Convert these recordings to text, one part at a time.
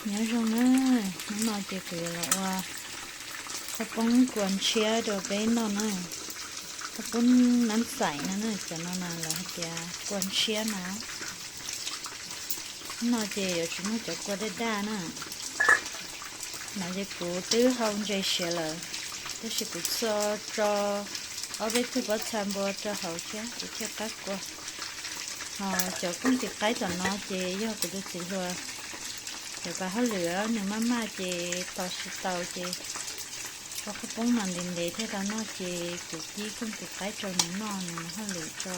Nyob zoo na, hnub no ces kuv yuav los ua qhaub poob kua ntshiab rau peb noj na. Qhaub poob nab xaim no na, cov no na lawv hais tias kua ntshiab no. Hnub no ces yuav tsis muaj cov kua daj daj na. No ces kuv twb hau ntses siav lawm, tab sis kuv txo tso ob peb tug pob txha npua rau hauv thiab kuv thiaj qab kua. Ho cov kooj tis qaib tom no ces yog kuv tus txiv hluas cov pas hauj lwm nws maj maj ces tos tsis tau ces ua qhaub poob mas ntev ntev thiaj tau noj ces kuv kib kooj tis qaib rau nws noj nws hauj lwm tso.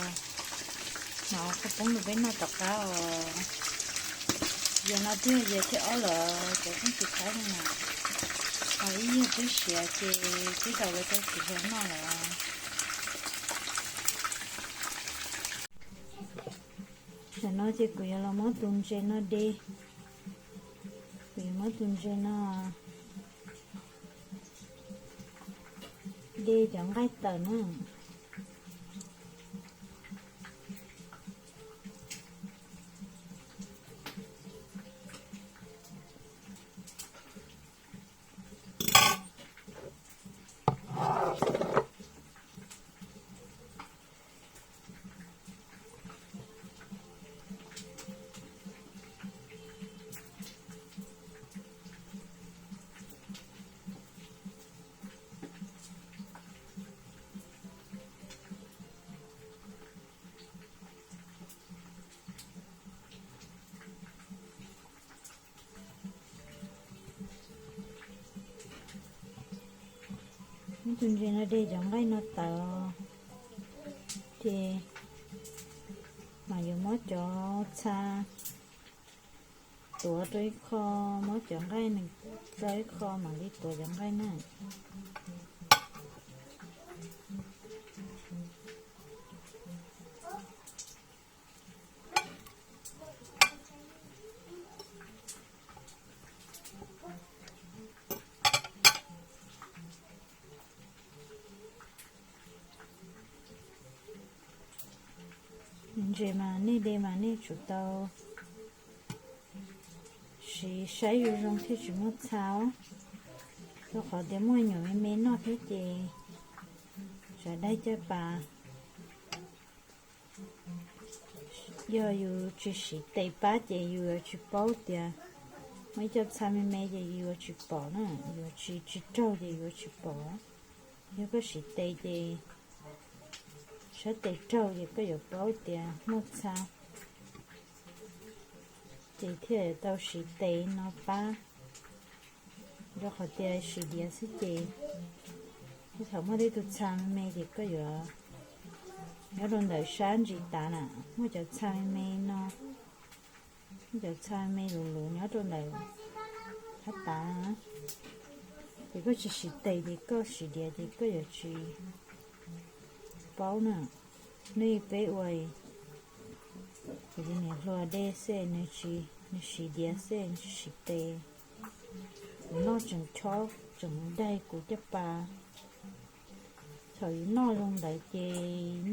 Mas ua qhaub poob rau peb noj tom qab os. Yog no twb yog yawg thib ob lawm cov kooj tis qaib no na. Ho ib yog twb siav ces twb tau lawv rau txiv hluas noj lawm. Tam no ces kuv yuav los muab tus ntses no de. Kuv yuav muab tus ntses no de cov nqaij tawm na. Muab tus ntses no de cov nqaij no tawm, ces mas yuav muab cov txha tuav rau ib qho, muab cov nqaij no tso ib qho mam li tuav cov nqaij na. Ntses mas nej de mas nej tsum tau siv saib zoo zoo thiaj tsis muaj txha os. Rau qhov tias muaj nyuam me me noj thiab ces tsam dai caj pas. Yog yus tsis siv tes pab ces yus yuav tsis paub tias muaj ib co txha me me ces yus yuav tsis pom na, yus tsis tsis raug ces yus yuav tsis pom. Yog koj siv tes ces sab tes raug ces koj yuav paub tias muaj txha, ces thiaj tau siv tes no pab. Rau qhov tias siv diav xwb ces thaum muaj tej tus txha me me ces koj yuav nyob rau ntawm sab ntsis tav na, muaj cov txha me me no, muaj cov txha me me luv luv nyob rau ntawm phab tav. Ces koj tsis siv tes ces koj siv diav ces koj yuav tsis paub na. Nej peb ua, kuv tus niam hluas de xwb nws tsis, nws siv diav xwb nws tsis siv tes. Kuv noj tseem chob tseem daig kuv caj pas. Thaum yus noj zoo ntawd ces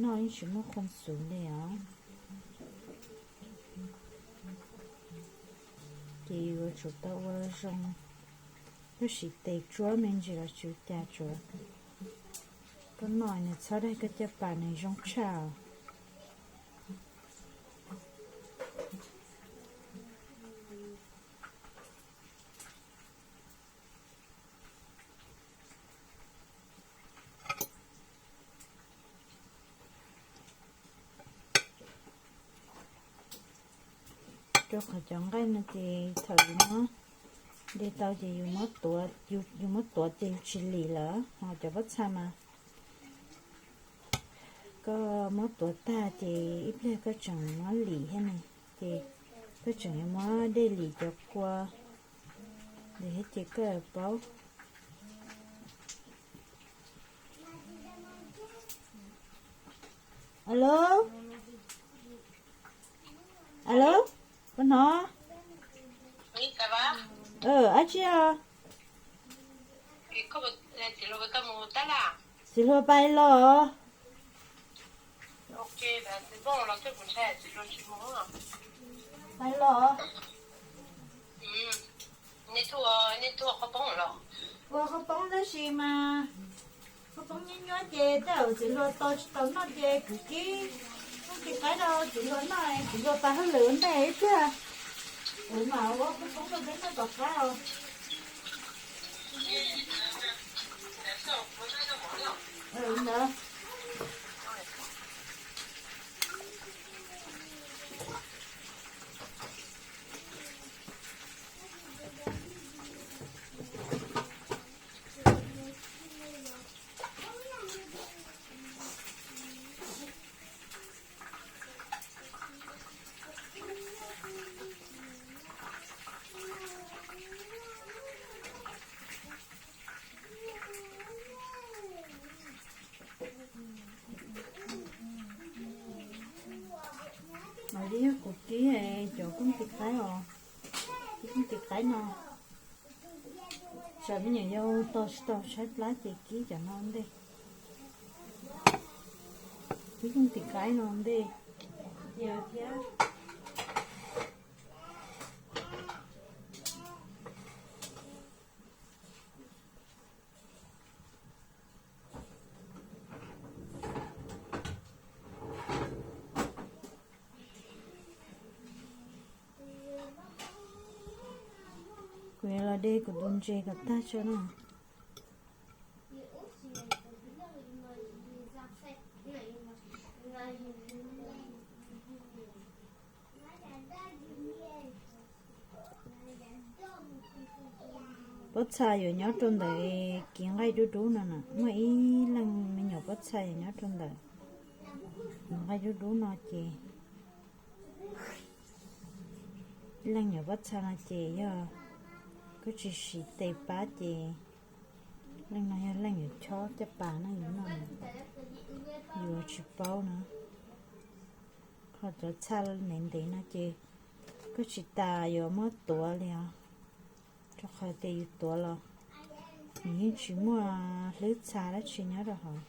noj yeej tsis muaj khuam xuv li os. Ces yuav tsum tau ua zoo, koj siv tes tsuab me ntsis los tsis ua cas, tsuav koj noj nws txhob daig koj caj pas nws zoo tshaj. Rau qhov cov nqaij no ces thaum yus muab de tau ces yus muab tuav, yus muab tuav ces yus tsis lim lawm, ho cov pob txha mas koj muab tuav tag ces ib pliag koj tseem muab lim thiab ne, ces koj tseem yuav muab dej lim cov kua ntawd thiab ces koj yuav paub. Alo, alo, koj hnov? Ab tsi os? Txiv hluas pais los. Pais los. Ua qhov poob tab sis mas qhov poob nyuab nyuab ces tej zaum txiv hluas tos tsis tau noj ces kuv kib ib tug qaib rau txiv hluas noj, txiv hluas tas hauj lwm ua ntej ib pliag kuv mam ua qhov poob rau peb noj tom qab os. Ntawd. Mas li yog kuv kib cov kooj tis qaib os, kib kooj tis qaib no, tsam me nyuam yaus tos tsis tau tshaib plab ces kib cov no ntej, kib kooj tis qaib no ntej thiab. Kuv yuav los de kuv tus ntses kom tag tso na. Pob txha yuav nyob rau ntawm kiv nqaij dub dub no na, muaj ib leeg me nyuam pob txha yuav nyob rau ntawm kiv nqaij dub dub no ces, ib leeg nyuam pob txha no ces yog koj tsis siv tes pab ces leej no yog leej yuav chob caj pas no yuav noj, yuav tsis paub na. Qhov cov txha ntev ntev no ces koj tsis tas yuav muab tuav li os, rau qhov tias yus tuav los nws yeej tsis muaj hlwb txha dab tsi nyob rau hauv.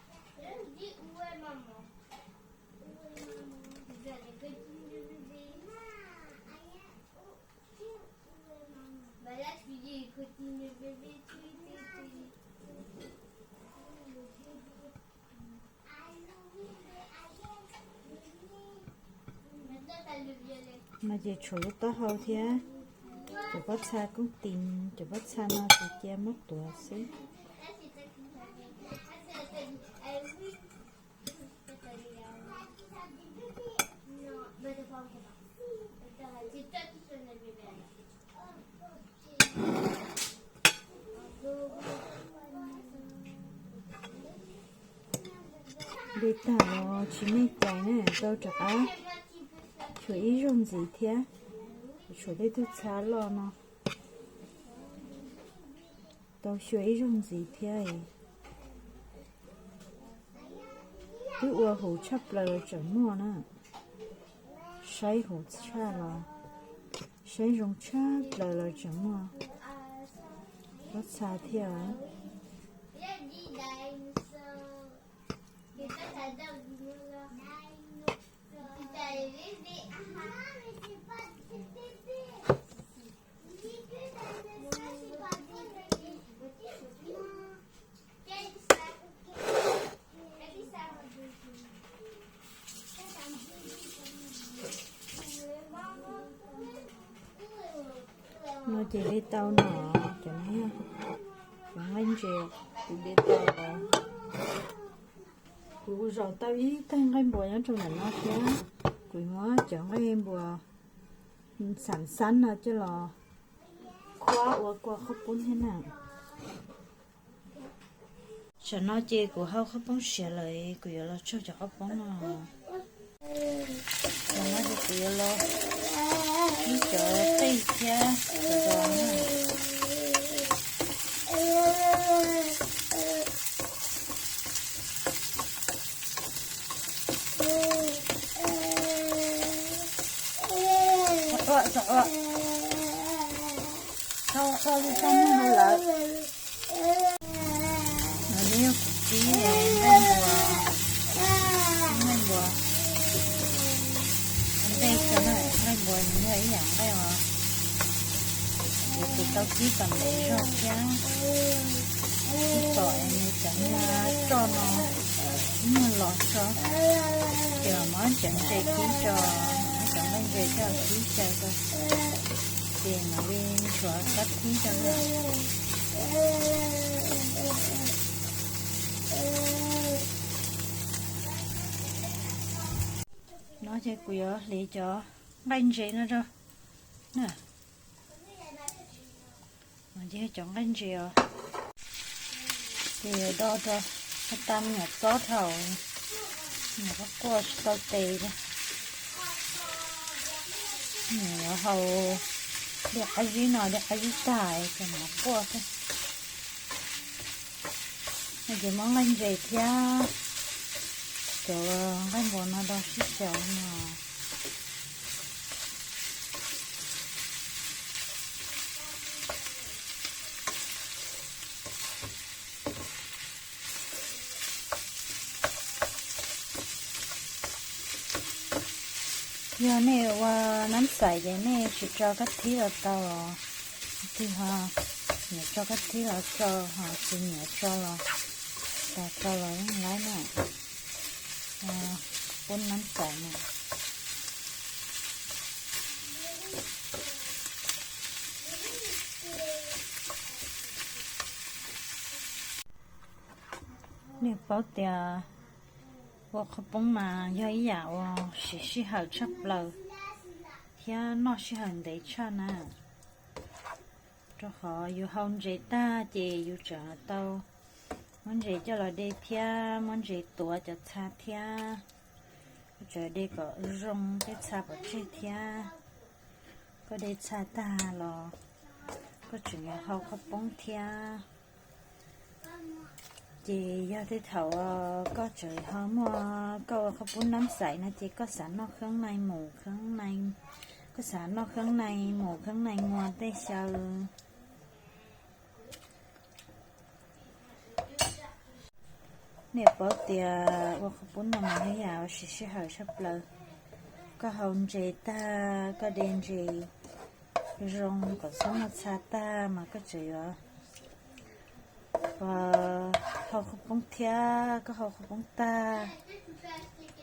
No ces tshuav lub taub hau thiab cov pob txha kooj tis, cov pob txha no ces cia muab tuav xwb. De tag los tsis meej cais na, tau rov qab xyuas ib zaug ntxiv thiab, tshuav tej tug txha loj no, tau xyuas ib zaug ntxiv thiab. Twb ua huv tshaj plaws los tseem muaj na, saib huv tshaj los, saib zoo tshaj plaws los tseem muaj pob txha thiab. No ces de tau no, cov no yog cov nqaij ntses kuv de tau. Kuv zaum tau ib tag nqaij npua nyob rau ntawm no thiab, kuv muab cov nqaij npua xam xab no coj los khuab ua kua qhob poob thiab na. Tam no ces kuv hau qhob poob siav lawm, kuv yuav los tsaug cov qhob poob no. Tam no ces kuv yuav los kib cov qij thiab cov zos na. Tau tau li tau nug lawm. No yog kuv kib nqaij npua, nqaij npua, nqaij npua nws yog ib yam nqaij os. Ces kuv tau kib kom ntev zog thiab. Ib tom es nws cov niag roj no ib nyuag los tso, ces los muab cov ntses kib tso, muab cov nqaij ntses coj kib xyaw tso, ces mam li nthuav kab thib rau na. No ces kuv yuav hliv cov nqaij ntses no rau na. Ces cov nqaij ntses os, ces do rau, haj tau me nyuam txob thaum nyuam qhuav quaj tsis tau tes li. Nyuam yuav haus diaj qab zib no, diaj qab zib tag ces mam quaj xwb. No ces muab nqaij ntses thiab cov nqaij npua no do sib xyaw no. Yog nej ua nab xais ces nej tsis tso kab thib los tau os. Tig ho nyiam tso kab thib los tso, ho tsis nyiam tso los tas tso los yeej laib na. Pub nab xais no. Nej paub tias ua qhov poob mas yog ib yam uas siv sij hawm tshaj plaws thiab noj sij hawm ntev tshaj na. Rau qhov yus hau ntses tag ces yus tseem tau muab ntses coj los de thiab muab ntses tuav cov txha thiab. Koj tseem de kom zoo tej txha pov tseg thiab. Koj de txha tag los koj tseem yuav hau qhov poob thiab. Ces yog tej thaum koj tseem ho muaj, koj ua qhov pub nab xais no ces koj xav noj kheeb nai mus kheeb nai, koj xav noj kheeb nai mus kheeb nai muag tej xyaw. Nej paub tias ua qhov pub no mas yog yam siv sij hawm tshaj plaws. Koj hau ntses tag, koj de ntses zoo kom xub muag txha tag mas koj tseem yuav hau qhov poob thiab. Koj hau qhov poob tag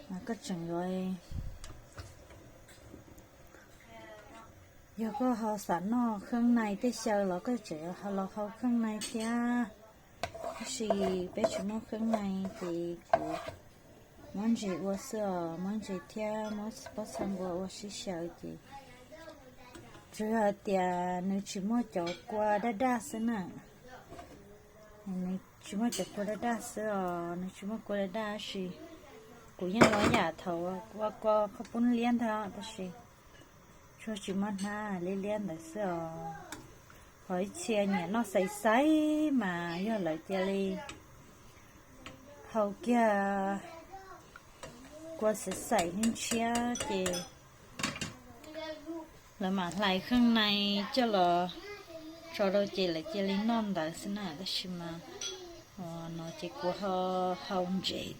mas koj tseem yuav, yog koj ho xav noj kheeb nai tej xyaw los koj tseem yuav los hau kheeb nai thiab. Tab sis peb tsis muaj kheeb nai ces kuv muab ntses ua xwb os, muab ntses thiab muab pob txha npua ua sib xyaw ces tsuas yog hais tias nws tsis muaj cov kua daj daj xwb na. Nws tsis muaj cov kua daj daj xwb os, nws tsis muaj kua daj daj tab sis kuv yeej ua yam thaum ua kua qhov pub liab ntag tab sis tsuas tsis muaj hnab liab liab ntawd xwb os. Ho ib txhia nyiam noj xaiv xaiv mas yog lawv cia li hau kiag kua xaiv xaiv ntshiab ces lawv mam hlais kheeb nai coj los tso rau ces lawv cia li noj ntawd xwb na. Tab sis mas no ces kuv ho hau ntses,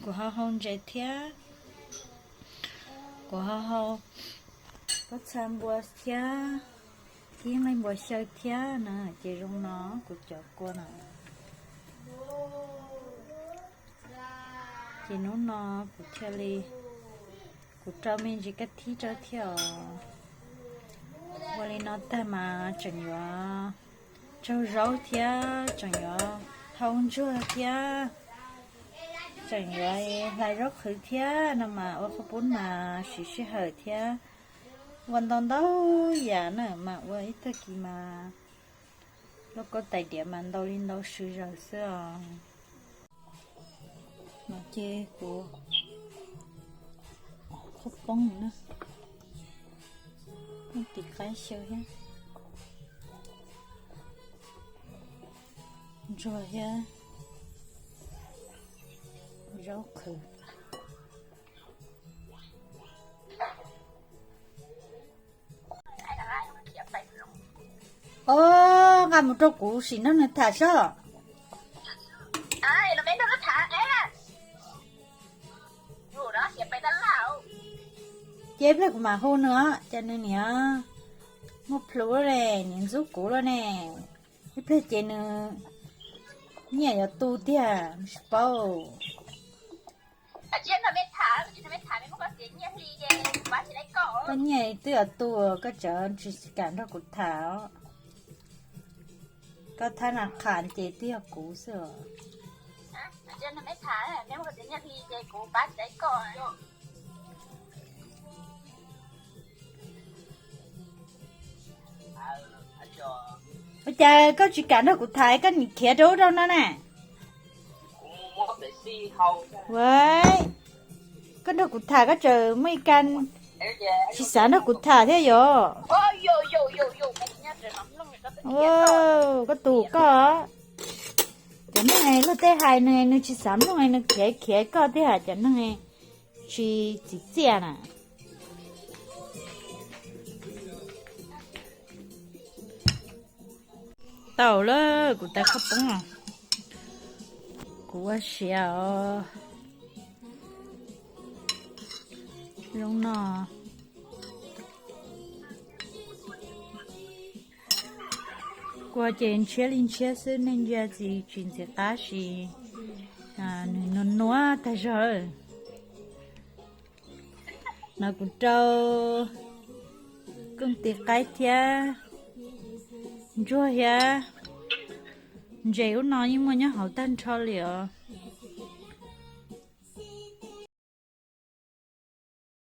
kuv ho hau ntses thiab, kuv ho hau pob txha npua thiab, ib nqaij npua xyaw thiab na ces zoo no kuv cov kua na. Ces hnub no kuv thiaj li, kuv rau me ntsis kab thib rau thiab os. Ua li no tag mas tseem yuav tsaug zaub thiab, tseem yuav hau ntsuag thiab, tseem yuav hlais zaub qhwv thiab no mas ua qhov pub mas siv sij hawm thiab. Ua ntau ntau yam na mas ua ib tag kis mas lauj kaub tais diav mas ntau li ntau swv zaws xwb os. No ces kuv qhov poob na, poob tim qab xyaw thiab, ntsuag thiab zaub qhwv. Os, nqa mus rau kuv sim nrog nws tham sob. Ces pliag kuv mam hu nws os, ces nws niam Muaj plhu lawm ne, niam ntxub kuv lawm ne. Ib pliag ces nws nyiaj yuav tu tiag tsis paub. Koj nyiaj twb yuav tu, koj tseem tsis kam nrog kuv tham os. Koj thab nas qhas ces twb yog kuv xwb os. Ua cas koj tsis kam nrog kuv tham, koj nim khiav rau ub rau no na? Ua, koj nrog kuv tham koj tseem muaj ib ka tsis xav nrog kuv tham thiab yom? Koj tus koj, cov neeg luag tej hais nws, nws tsis xav mloog, nws khiav khiav koj thiab, cov neeg tsis txim txiaj na. Tau lawm, kuv tais khaub poob os. Kuv ua siav os. Zoo no. Kua ces ntshiab li ntshiab xwb, nej ntsia tsis ntxim qab sis nws nuav nuav tag zog. No kuv rau kooj tis qaib thiab ntsuag thiab ntses ub no yeej muaj nyob hauv tag nrho li os.